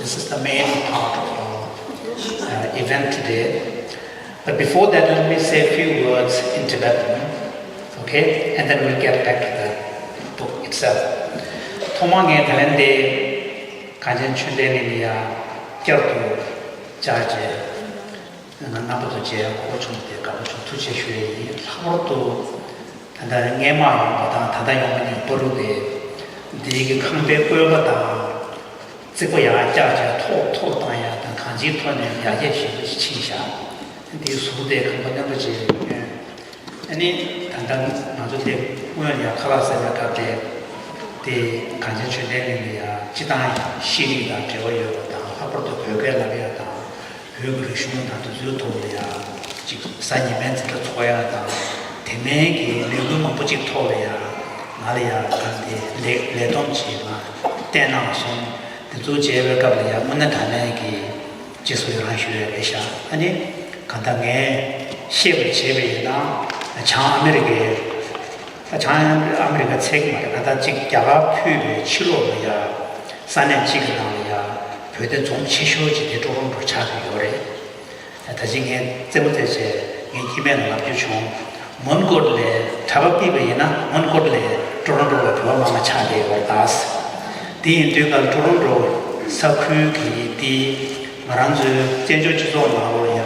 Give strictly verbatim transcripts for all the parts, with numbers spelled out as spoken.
This is the main part of our uh, event today. But before that, let me say a few words in Tibetan, okay? And then we'll get back to the book itself. ཐོག་མར་ངས་ད་ལན་དེ་གངས་ཅན་ཆོས་ལྡན་གླིང་ལ་ཡ་བསྐྱར་དུ་བཅར་བྱས། རྣམ་པ་ཚོ་མཇལ་ཡག་གོ་སྐབས་བྱུང་བ་དེ་དགའ་པོ་བྱུང་། ཐུགས་རྗེ་ཆེ་ཞུ་ཡས་ཡིན། ལྷག་པར་དུ་ད་ལྟ་སྔས་མ་ཡོང་བ་དང་ད་ལྟ་ཡོང་མཁན་གྱི་བར་དུ་དེ་འདིའི་གི་ཁང་པའི་བཀོད་པ་དང་རྩིག་པ་ཡར་བཀྱགས་བྱས་མཐོ་མཐོ་བཏང་ཡག་དང་གང་ཅིའི་ཐོག་ནས་ཡར་རྒྱས་ཞེ་པོ་ཅིག་ཕྱིན་ཤག་འདིའི་ཟུར་དེ་ཁང་པ་རྣམ་པ་ཅིག་ཡོད། ཨ་ནི་ད་ལྟ་ང་ཚོ་དེ་སྔོན་ཡང་ཁ་ལག་ཟ་བའི་སྐབས་དེ་དེ་གངས་ཅན་ཆོས་ལྡན་གླིང་ལ་ཡ་སྤྱི་བཏང་ཤེས་རིག་དང་འབྲེལ་བ་ཡོད་པ་དང་། ལྷག་པར་དུ་བོད་སྐད་ལབ་ཡ་དང་བོད་ཀྱི་རིག་གཞུང་དང་དེ་ཚོའི་ཐོག་ལ་ཡ་ཅིག་གཟའ་ཉི་མའི་འཛིན་གྲྭ་ཚོགས་ཡ་དང་། དེ་མིན་གྱི་ལས་འགུལ་མང་པོ་ཅིག་ཐོག་ལ་ཡ་ང་ལ་ཡ་གང་དེ་ལས་ལས་བསྡོམས་བྱས་ང་བསྟན་གནང་སོང་། དེ་ཚོ་མཇལ་བའི་སྐབས་ལ་ཡ་དངོས་གནས་དྲང་གནས་ཀྱི་རྗེས་སུ་ཡི་རང་ཞུ་ཡས་རེད་ཤག་ཨ་ནི་གང་ལྟར་ངས་ཤེས་པར་བྱས་པ་ཡིན་ན། བྱང་ཨ་མི་རི་ཀའི་ད་བྱང་ཨ་མི་རི་ཀ་ཚད་ཀྱི་མ་རེད། གང་ལྟར་གཅིག་རྒྱ་གར་ཕུད་པའི་ཕྱི་ལོགས་ལ་ཡ་ས་གནས་གཅིག་གི་ནང་ལ་ཡ་བོད་དེ་འཛོམས་ཆེ་ཤོས་ཅིག་དེ་ཀྲོ་རོན་ཀྲོ་ཆགས་ཀྱི་ཡོད་རེད། ད་ཅི་ངས་རྩེད་མོ་རྩེ་བྱས་ངས་སྐྱེ་དམན་ལ་ལབ་རྒྱུ་བྱུང་། མོན་གྷོ་ལའི་གྲྭ་པ་ཕུད་པ་ཡིན་ན་མོན་གྷོ་ལའི་ཀྲོ་རོན་ཀྲོ་ལ་བོད་པ་མང་བ་ཆགས་བསྡད་ཡོད་རེད་ད། དེ་ཡིན་དུས་ག་ལ་ཀྲོ་རོན་ཀྲོ་ས་ཁུལ་གྱི་དེ་ང་རང་ཚོའི་བཙན་བྱོལ་སྤྱི་ཚོགས་ནང་ལོགས་ལ་ཡ་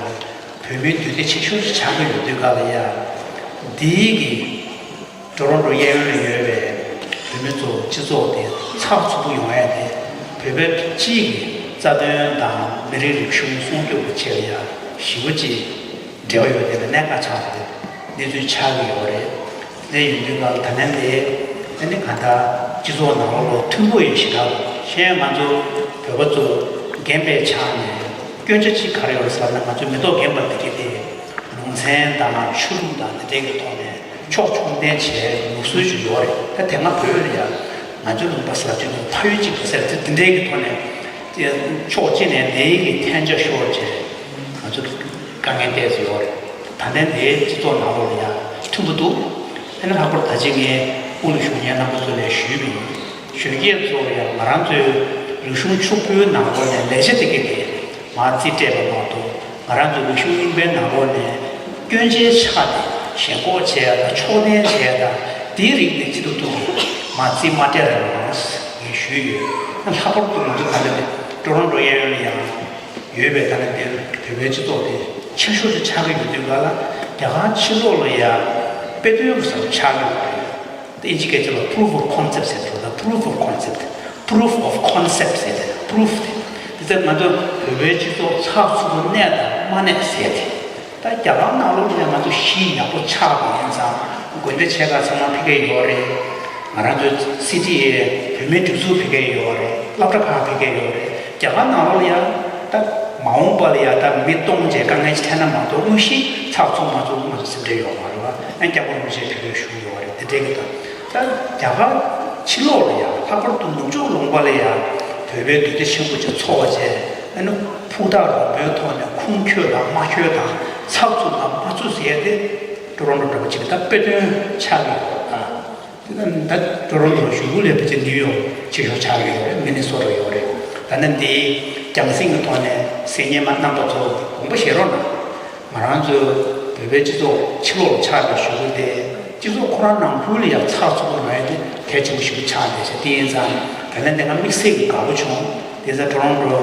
བོད་མིའི་འདུས་སྡེ་ཆེ་ཤོས་ཤིག་ཆགས་ཀྱི་ཡོད་དུས་ག་ལ་ཡ་དེའི་གི་ཀྲོ་རོན་ཀྲོ་གཡས་གཡོན་ལ་ཡོད་པའི་བོད་མི་ཚོ་སྤྱི་ཚོགས་དེ་ཚགས་ཚུད་པོ་ཡོང་ཡ་དེ་བོད་པའི་སྤྱིའི་གི་རྩ་དོན་དང་མི་རིགས་རིག་གཞུང་སྲུང་སྐྱོབ་ཀྱི་ཆེད་ལ་ཡ་ཞེ་པོ་ཅིག་འབྲེལ་བ་ཡོད་བསྡད་པའི་གནད་འགག་ཆགས་པའི་གནས་ཚུལ་ཆགས་ཀྱི་ཡོད་རེད། དེ་ཡིན་དུས་ག་ལ་ད་ལན་དེ་ཨ་ནི་གང་ལྟར་སྤྱི་ཚོགས་ནང་ལོགས་ལ་མཐུན་པོ་ཡོད་ཞེ་དྲག་གཞན་ང་ཚོ་བོད་པ་ཚོ་རྒན་པའི་ཆ་ནས་སྐྱོན་ཆ་གཅིག་ག་རེ་ཡོད་རེད་ཟེར་ན། ང་ཚོའི་མེ་ཏོག་རྒན་པ་དེ་གས་དེ་ལུང་ཚན་དང་ཆོས་ལུགས་དང་དེ་འདྲའི་གི་ཐོག་ནས་ཕྱོགས་ཆུང་ལྡན་བྱས་ལུགས་སྲོལ་ཞིག་ཡོད་རེད། ད་དེ་སྔ་བོད་ལ་ཡ་ང་ཚོའི་ལུང་པ་ཟེར་ལ་ཅིག་ཕ་ཡུལ་གཅིག་ཏུ་ཟེར་དེ་འདྲའི་གི་ཐོག་ནས་ཕྱོགས་གཅིག་ནས་དེའི་གི་འཐེན་ཆ་ཤོར་བྱས་ང་ཚོ་དཀའ་ངལ་ཏོག་ཙམ་ཡོད་རེད། ད་ལྟའི་འདིའི་སྤྱི་ཚོགས་ནང་ལོགས་ལ་ཡང་མཐུན་པོ་འདུག་ཨ་ནི་ལྷག་པར་ད་ཅི་ངས་དབུ་ལ་བཞུགས་མཁན་རྣམ་པ་ཚོ་ལ་ཞུས་པ་ཡིན། གཞོན་སྐྱེས་ཚོ་ཡང་ང་རང་ཚོའི་རིག་གཞུང་ཕྱུག་པོའི་ནང་ལོགས་ནས་ལས་བྱེད་དེ་གས་དེ་མར་རྩིས་སྤྲད་པ་མ་གཏོགས། ང་རང་ཚོའི་རིག་གཞུང་རྙིང་པའི་ནང་ལོགས་ནས་སྐྱོན་ཆའི་ཆ་དེ་ཞེན་ཁོག་བྱས་དང་ཕྱོགས་འཐེན་བྱས་དང་དེའི་རིགས་དེ་ཅི་ཐུབ་ཐུབ་མར་རྩིས་མ་སྤྲད་རོགས་གནང་ངས་ཞུས་ཡོད། ལྷག་པར་དུ་ང་ཚོ་ད་ལྟ་ཀྲོ་རོན་ཀྲོ་གཡས་གཡོན་ལ་ཡང་ཡོད་པའི་ད་ལྟ་འདིར་བོད་པའི་སྤྱི་ཚོགས་དེ་ཆེ་ཤོས་དེ་ཆགས་ཀྱི་ཡོད་དུས་ག་ལ་རྒྱ་གར་ཕྱི་ལོགས་ལ་ཡང་དཔེ་སྟོན་གྱི་ས་ཆགས་ཀྱི་ཡོད་རེད། དབྱིན་ཇི་སྐད་ཆ་ལ་proof of concept ཟེར་འདུག་ད་proof of concept, proof of concept ཟེར་ཏེ་proof དེ་དེ་ཚོ་ང་ཚོ་བོད་པའི་སྤྱི་ཚོགས་ཚགས་ཚུད་པོ་གནས་དང་མ་གནས་ཟེར་ཏེ། ད་རྒྱ་གར་ནང་ལོགས་ལ་ང་ཚོ་གཞིས་ཡག་པོ་ཆགས་པ་ཡིན་ཙང་དགོན་སྡེ་ཆེ་ཁག་ཚང་མ་ཕ་གིར་ཡོད་རེད། ང་རང་ཚོའི་སི་ཊི་ཨེ་བོད་མིའི་སྒྲིག་འཛུགས་ཕ་གིར་ཡོད་རེད། སློབ་གྲྭ་ཁག་ཕ་གིར་ཡོད་རེད། རྒྱ་གར་ནང་ལོགས་ལ་ཡང་ད་མ་འོངས་པ་ལ་ཡང་ད་མི་སྟོང་བྱས་དཀའ་ངལ་ཅིག་འཕྲད་ན་མ་གཏོགས་དངོས་གཞི་ཚགས་ཚུད་མ་ཚུད་ང་ཚོ་སེམས་ཁྲལ་ཡོད་མ་རེད་བ། ཨ་སྐྱབས་མགོན་རིན་པོ་ཆེ་ཕ་གིར་བཞུགས་ཡོད་རེད། དེ་འདྲའི་གི་ད་ད་རྒྱ་གར་ཕྱི་ལོགས་ལ་ཡང་ལྷག་པར་དུ་ནུབ་ཕྱོགས་ལུང་པ་ལ་ཡང་བོད་པའི་འདུས་སྡེ་ཆེན་པོ་ཅིག་ཚོགས་པ་བྱས། ཨ་ནི་ཕུ་ཐག་རིང་པོའི་ཐོག་ནས་ཁུངས་འཁྱོལ་དང་མ་འཁྱོལ་དང་ཚགས་ཚུད་དང་མ་ཚུད་ཟེར་ཏེ་ཀྲོ་རོན་ཀྲོ་འདྲ་པོ་ཅིག་ད་དཔེ་སྟོན་ཆགས་ཀྱི་ཡོད་ད། དེ་ད་ད་ཀྲོ་རོན་ཀྲོ་བཞུགས་ཁུལ་ལས་ཕལ་ཆེར་ནིའུ་ཡོག་ཆེ་ཤོས་ཆགས་ཀྱི་ཡོད་རེད། མི་ནི་སོ་ཊ་ཡོད་རེད། ད་ནི་འདིའི་རྒྱང་སྲིང་གི་ཐོག་ནས་གསན་མཁན་མ་རྣམ་པ་ཚོ་དགོངས་པ་བཞེས་རོགས་གནང་། ང་རང་ཚོའི་བོད་པའི་སྤྱི་ཚོགས་ཕྱི་ལོགས་ལ་ཆགས་པའི་བཞུགས་ཁུལ་དེ་སྤྱི་ཚོགས་ཁོ་རང་ནང་ཁུལ་ལ་ཡང་ཚགས་ཚུད་པོ་མེད་དེ་གལ་ཆེན་པོ་ཞིག་ཆགས་བསྡད་ཤག་དེ་ཡིན་ཙང་ད་ལན་དེ་ང་དམིགས་བསལ་གྱི་དགའ་པོ་བྱུང་། དེ་ཚ་ཀྲོ་རོན་ཀྲོ་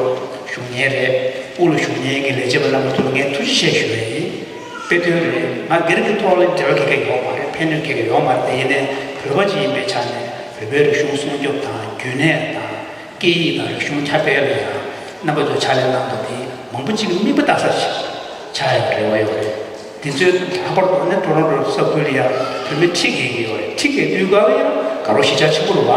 བཞུགས་མཁན་རེད། དབུ་ལ་བཞུགས་མཁན་གྱི་ལས་བྱེད་པ་རྣམ་པ་ཚོ་ལ་ངས་ཐུགས་རྗེ་ཆེ་ཞུ་ཡ་ཡིན། དཔེ་སྟོན་རེད། ང་སྒེར་གྱི་ཐོག་ལ་འབྲེལ་བ་ག་གེ་ཡོད་མ་རེད། ཕན་གནོད་ག་གེ་ཡོད་མ་རེད། དེ་ཡིན་ནའི་བོད་པ་ཅིག་ཡིན་པའི་ཆ་ནས་བོད་པའི་རིག་གཞུང་སྲུང་སྐྱོབ་དང་རྒྱུན་གནས་དང་སྐད་ཡིག་དང་རིག་གཞུང་ཁྱབ་སྤེལ་ལ་ཡང་རྣམ་པ་ཚོས་ཕྱག་ལས་གནང་བ་དེ་མང་པོ་ཅིག་མིག་དཔེ་ལྟ་ས་ཞིག་ཆགས་ཡོད་རེ་བ་ཡོད་རེད། དེ་ཚོའི་ལྷག་པར་དུ་ནི་ཀྲོ་རོན་ཀྲོ་ས་ཁུལ་ལ་ཡང་བོད་མི་ཁྲི་བརྒལ་གྱི་ཡོད་རེད། ཁྲི་བརྒལ་དུས་སྐབས་ལ་ཡང་དགའ་རོགས་གཞིས་ཆགས་ཆེན་པོ་རེད་བ།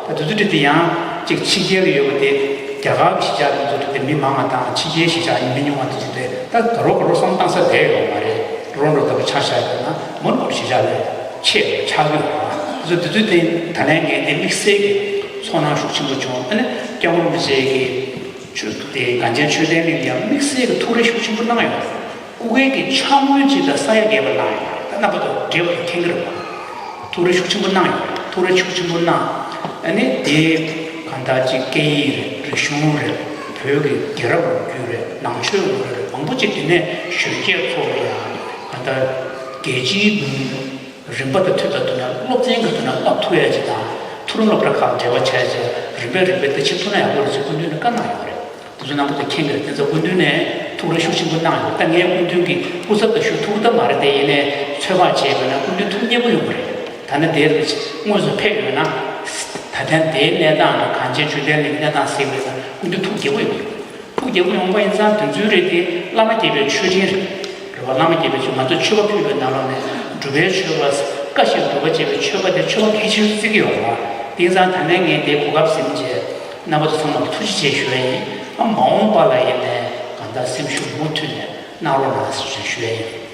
ད་དེ་ཚོ་ཁྲི་དེ་ཡང་གཅིག་ཕྱི་རྒྱལ་ལ་ཡོད་པ་དེ་རྒྱ་གར་གྱི་གཞིས་ཆགས་དེ་ཚོ་དེ་མི་མང་བ་དང་ཕྱི་རྒྱལ་གཞིས་ཆགས་མི་ཉུང་བ་དེ་ཚོ་དེ་ད་དགའ་རོགས་དགའ་རོགས་བསམ་བཏང་ས་བསྡད་ཡོད་མ་རེད། ཀྲོ་རོན་ཀྲོ་ལྟ་བུ་ཆ་བཞག་ཡོད་ན་མོན་གྷོ་གཞིས་ཆགས་ལས་ཆེ་བ་ཆགས་ཀྱི་ཡོད་རེད་བ། དེ་ཚོ་དེ་ཚོ་དེ་ད་ལན་ངས་དེ་དམིགས་བསལ་གྱི་ཚོར་སྣང་ཤུགས་ཆེན་པོ་བྱུང་། ཨ་ནི་སྐྱབས་མགོན་རིན་པོ་ཆེ་གི་ཆོས་དེ་གངས་ཅན་ཆོས་ལྡན་གླིང་ལ་ཡང་དམིགས་བསལ་གྱི་ཐུགས་རེ་ཤུགས་ཆེན་པོ་གནང་ཡོད། སྐུ་སྒེར་གྱི་ཕྱག་དངུལ་ཅིག་དང་ས་ཡ་བརྒལ་བ་གནང་ཡོད་རེད། ད་རྣམ་པ་ཚོ་འབྲེལ་བ་དང་མཁྱེན་གྱི་རེད་བ། ཐུགས་རེ་ཤུགས་ཆེན་པོ་གནང་ཡོད་རེད། ཐུགས་རེ་ཤུགས་ཆེན་པོ་གནང་། ཨ་ནི་དེ་གང་ལྟར་ཅིག་སྐད་ཡིག་རེད། རིག་གཞུང་རེད། བོད་ཀྱི་རྒྱལ་རབས་ལོ་རྒྱུས་རེད། ནང་ཆོས་ལོ་རྒྱུས་རེད། མང་པོ་ཅིག་དེ་ནས་གཞོན་སྐྱེས་ཚོ་ལ་ཡང་ག་ད་རྒྱལ་སྤྱིའི་མིང་རིམ་པ་དང་མཐུན་པ་ཐུབ་ན། སློབ་ཚན་གྱི་ཐོག་ན་བསླབ་ཐུབ་ཡ་ཅིག་དང་། མཐོ་རིམ་སློབ་གྲྭ་ཁག་འབྲེལ་བ་བྱས་བྱས་རིམ་པས་རིམ་པས་དེ་བྱེད་ཐུབ་ན་ཡག་པོ་རེད་ཅེས་སྐུ་མདུན་ནས་བཀའ་གནང་ཡོད་རེད། དེ་ཚོ་རྣམ་པ་ཚོ་མཁྱེན་གྱི་རེད། དེ་ཚོ་སྐུ་མདུན་ནས་ཐུགས་རེ་ཤུགས་ཆེན་པོ་གནང་ཡོད། ད་ངའི་སྐུ་མདུན་གྱི་སྐུ་ཚབ་ལ་ཞུ་ཐུབ་ཀྱི་མ་རེད་དེ། ཡིན་ནའི་ཚོད་དཔག་བྱས་པ་ན་སྐུ་མདུན་ཐུགས་མཉེས་པོ་ཡོང་གི་རེད། ད་ནི་དེར་དངོས་སུ་ཕེབས་ཡོད་ན། ད་ཐེངས་དེའི་གནས་སྟངས་དང་གངས་ཅན་ཆོས་ལྡན་གླིང་གི་གནས་སྟངས་གཟིགས་པ་ན་སྐུ་མདུན་ཐུགས་དགྱེས་པོ་ཡོང་གི་རེད། ཐུགས་དགྱེས་པོ་ཡོང་པ་ཡིན་ཙང་དེ་ཚོའི་རིགས་དེ་བླ་མ་དགྱེས་པའི་མཆོད་སྤྲིན་རེད། རེད་བ། བླ་མ་དགྱེས་པའི་མཆོད། ང་ཚོ་མཆོད་པ་ཕུལ་བའི་ནང་ལོགས་ནས་སྒྲུབ་པའི་མཆོད་པ། བཀའ་བཞིན་སྒྲུབ་པ་བྱེད་པའི་མཆོད་པ་དེ་མཆོད་པ་གལ་ཆེ་ཤོས་བརྩི་གི་ཡོད་རེད་བ། དེ་ཡིན་ཙང་ད་ནས་ངས་དེའི་གོ་སྐབས་ཟིན་བྱས་རྣམ་པ་ཚོ་ཚང་མ་ལ་ཐུགས་རྗེ་ཆེ་ཞུ་ཡ་ཡིན། ཨ། མ་འོངས་པ་ལ་ཡིན་ནའི་གང་ལྟར་སེམས་ཤུགས་མུ་མཐུད་ནས་གནང་རོགས་གནང་ཞེས་ཞུ་ཡ་ཡིན།